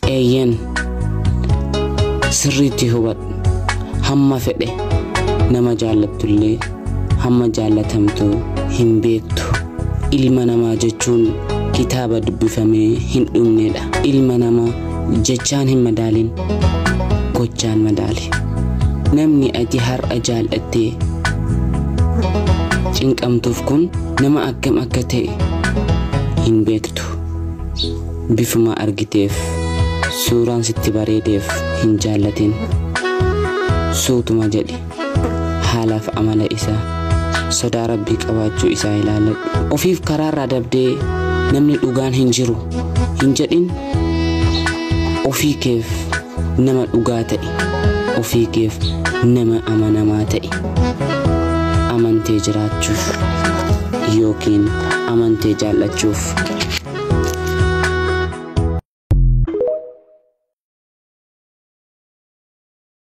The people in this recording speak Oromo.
Eeyyen, sirriitti hubadhu. Hamma fedhe nama jaallattullee hamma jaallatamtu hin beektu. Ilma namaa jechuun kitaaba dubbifamee hin dhumnedha. Ilma namaa jechaan hin madaalin, gochaan madaali. Namni ati har'a jaallattee cinqamtuuf kun nama akkam akka ta'e hin beektu. Bifuma argiteef, suuraan sitti bareedeef hin jaallatin. Suutuma jedhi, haalaaf amala isaa, sodaa rabbii qabaachuu isaa ilaaladhu. Ofiif karaarraa dabdee namni dhugaan hin jiru hin jedhin. Ofii keef nama dhugaa ta'e, ofii keef nama amanamaa ta'e. Amantee jiraachuuf yookiin amantee jaallachuuf.